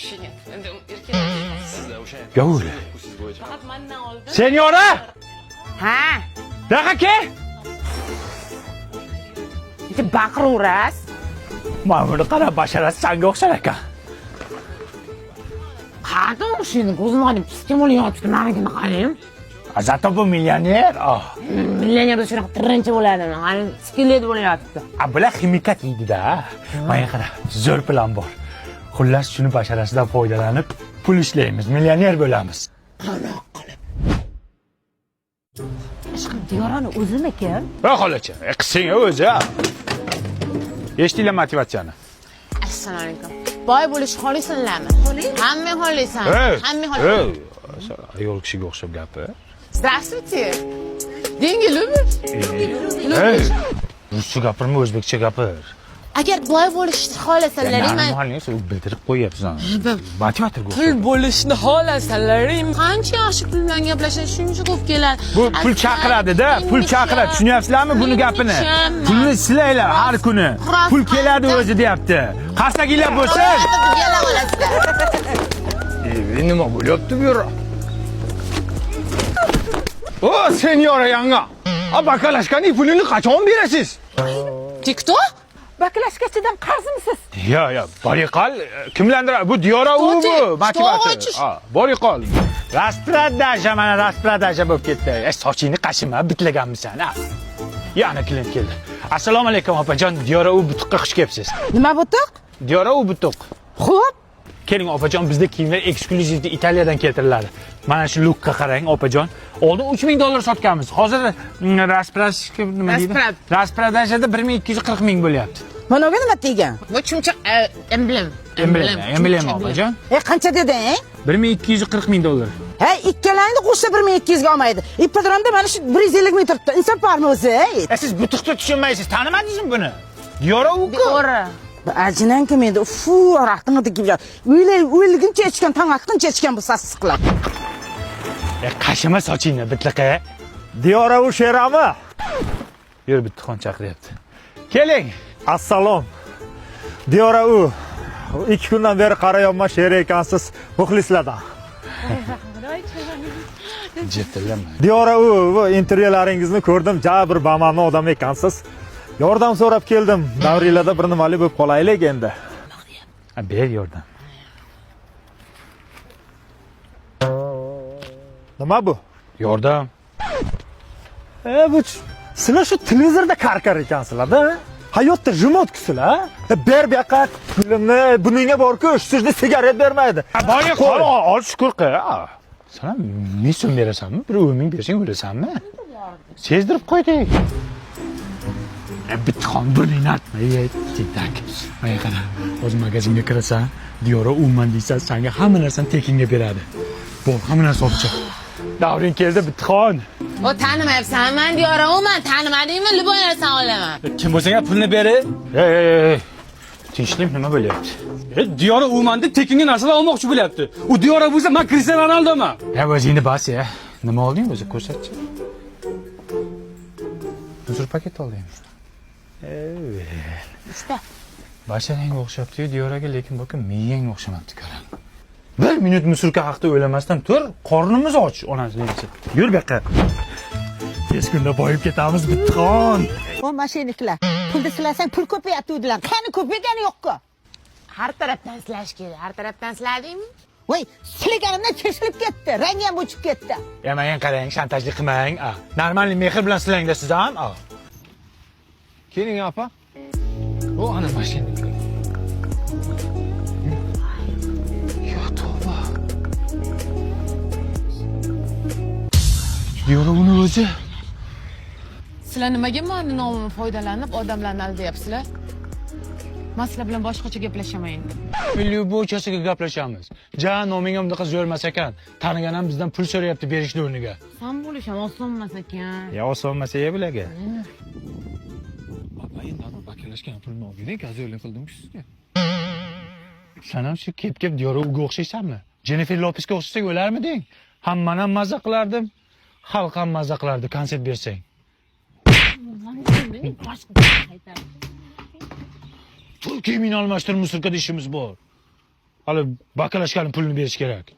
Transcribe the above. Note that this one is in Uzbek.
Вообще нет. Endi erkaklar Gavul. faqat mandan oldin. Senyora! Ha, Daqa ke! bitta baqiraverasiz. Mana buni qara, basharasi sanga o'xshar ekan. Qayerdan o'xshaydi? Ko'zim qarang, piskin bo'lib yotibdi, manikini qarang. Зато bu millioner. Ah. Millionerda shunaqa tirinchi bo'ladi. Qarang, skelet bo'lib yotibdi. A bular ximikat yeydi-da. Mana qara, zo'r plan bor. Xullas, shuni basharasidan foydalanib pul ishlaymiz, millioner bo'lamiz. Ishqim, Diyorani o'zimikin? Va xolacha, qilsang o'zi. Eshitdinglar motivatsiyani. Assalomu alaykum. Boy bo'lish xohlaysizlarmi? Hamma xohlaysan. Hamma xohlaysan. Ayol kishiga o'xshab gapir. Здравствуйте. Деньги любишь? Ey, ruscha gapirma, o'zbekcha gapir. Agar boy bo'lishni xohlasalaring, man Нормально, sen bildirib qo'yyapsan. Motivatorga pul o'xshab. bo'lishni xohlasalaring, qancha yaxshi pul bilan gaplashadi, shuncha ko'p keladi. Bu pul chaqiradi-da, pul chaqiradi. Tushunyapsizlarmi buni gapini? Pulni silanglar har kuni. Pul keladi o'zi deyapti. Qarsakinglar bo'lsin. Kela olasizlar. Nima bo'lyapti bu yerda? O, senyora yanga. A bakalashkaning pulini qachon berasiz? Ты кто? Baklashkachidan qarzmisiz? Yo, yo, boriqol, kimlardir bu Diyora u Что bu ты? Что motivator. хочешь? Ha, boriqol. Распродажа, mana распродажа bo'lib ketdi. E, sochingni qashima, bitlaganmisan, ha? Yana klient keldi. Assalomu alaykum opajon, Diyora u butuqqa xush kelibsiz. Nima butuq? Diyora u butuq. Xo'p, Keling opajon, bizda kiyimlar eksklyuzivda Italiyadan keltiriladi. Mana shu lookka qarang opajon. Oldin 3000 dollar sotganmiz. Hozir распродажа nima deydi? Распрод. Распродажа da 1240 ming bo'lyapti. Mana buga nima tegan? Bu chumchuq emblem. Emblema, emblema opajon. E, qancha deding? 1240 ming dollar. Hey, ikkalangni qo'shsa 1200 ga olmaydi. Ipodromda mana shu 150 ming turibdi. Inson bormi o'zi? Ey? E, siz butuqni tushunmaysiz, tanimadingizmi buni? Diyora u-ku. Diyora. Bu ajinang kim endi? Fu, aroqni deb o'lay o'lguncha ichgan, tong otguncha ichgan bu sassiqlar. E, qashima sochingni bitliqi. Diyora u Sherami? Yur, Bittixon chaqiryapti. Keling. Assalom. Diyora u. 2 kundan beri qarayapman, sher ekansiz, muxlislardan. Jitilama. Diyora u, bu intervyularingizni ko'rdim, ja bir bama'ni odam ekansiz. Yordam so'rab keldim. Davringlarda bir nimali bo'lib qolaylik endi. Ha, ber yordam. Nima bu? Yordam. E, bu sizlar shu televizorda karkar ekansizlar-da. Hayotda jimotkusizlar. E, ber bu yoqqa pulimni, buningga bor-ku, shu sigaret bermaydi. Boring, qol, ol, shukur qil. Sen ham 1000 so'm berasanmi? Bir 10 ming bersang o'lasanmi? Sezdirib qo'ydik. E, Bittixon burningni artma, ey, tentak. Mana qara, hozir magazinga kirasan, Diyora umuman deysan, sanga hamma narsani tekinga beradi. Bor, hamma narsa olib chiq. Davring keldi, Bittixon. O tanimayapsan, man Diyora uman, tanimadingmi? Любой narsani olaman. Kim bo'lsang ham pulni ber. Ey, ey, ey. Tinchlik, nima bo'lyapti? E, Diyora umanda tekinga narsalar olmoqchi bo'lyapti. U Diyora bo'lsa, men Cristiano Ronaldoman. Ya o'zingni bas ya. Nima olding o'zi ko'rsatchi. Huzur paket olding. Evet. Uchta. Basharangga o'xshabdi-yu Diyoraga, lekin bakın miyangga o'xshamabdi qarang. Bir minut musurka haqida o'ylamasdan tur, qornimiz och, onasini desa. Yur bu yoqqa. Tez kunda boyib ketamiz, Bittixon. O mashinniklar. Pulni silasang pul ko'payapti dedilar. Qani ko'paygani yo'q-ku. Har tarafdan silash kerak. Har tarafdan siladingmi? Voy, silaganimdan cheshilib ketdi. Rangi ham o'chib ketdi. Ya menga qarang, shantajlik qilmang. A, Нормальный mehr bilan silangda siz ham. A. Keling opa. O ana mashina. Ya tavba. Diyora uni o'zi. Sizlar nimaga mani nomimni foydalanib odamlarni aldayapsizlar? Men sizlar bilan boshqacha gaplashaman endi. Любойchasiga gaplashamiz. Ja noming ham bunaqa zo'r emas ekan. Tanigan ham bizdan pul so'rayapti berishni o'rniga. San bo'lish ham oson emas ekan. Ya oson emas ya bularga. Opa, endi bakalashgan pulni olgin, gazyo'llik qildim-ku sizga. Sen ham shu kep-kep Diyora uga o'xshaysanmi? Jennifer Lopesga o'xshasak o'larmiding? Hammani ham maza qilardim. Xalq ham maza qilardi konsert bersang. Tur, kiyimingni almashtir, musurkada ishimiz bor. Hali баклажка ni pulini berish kerak.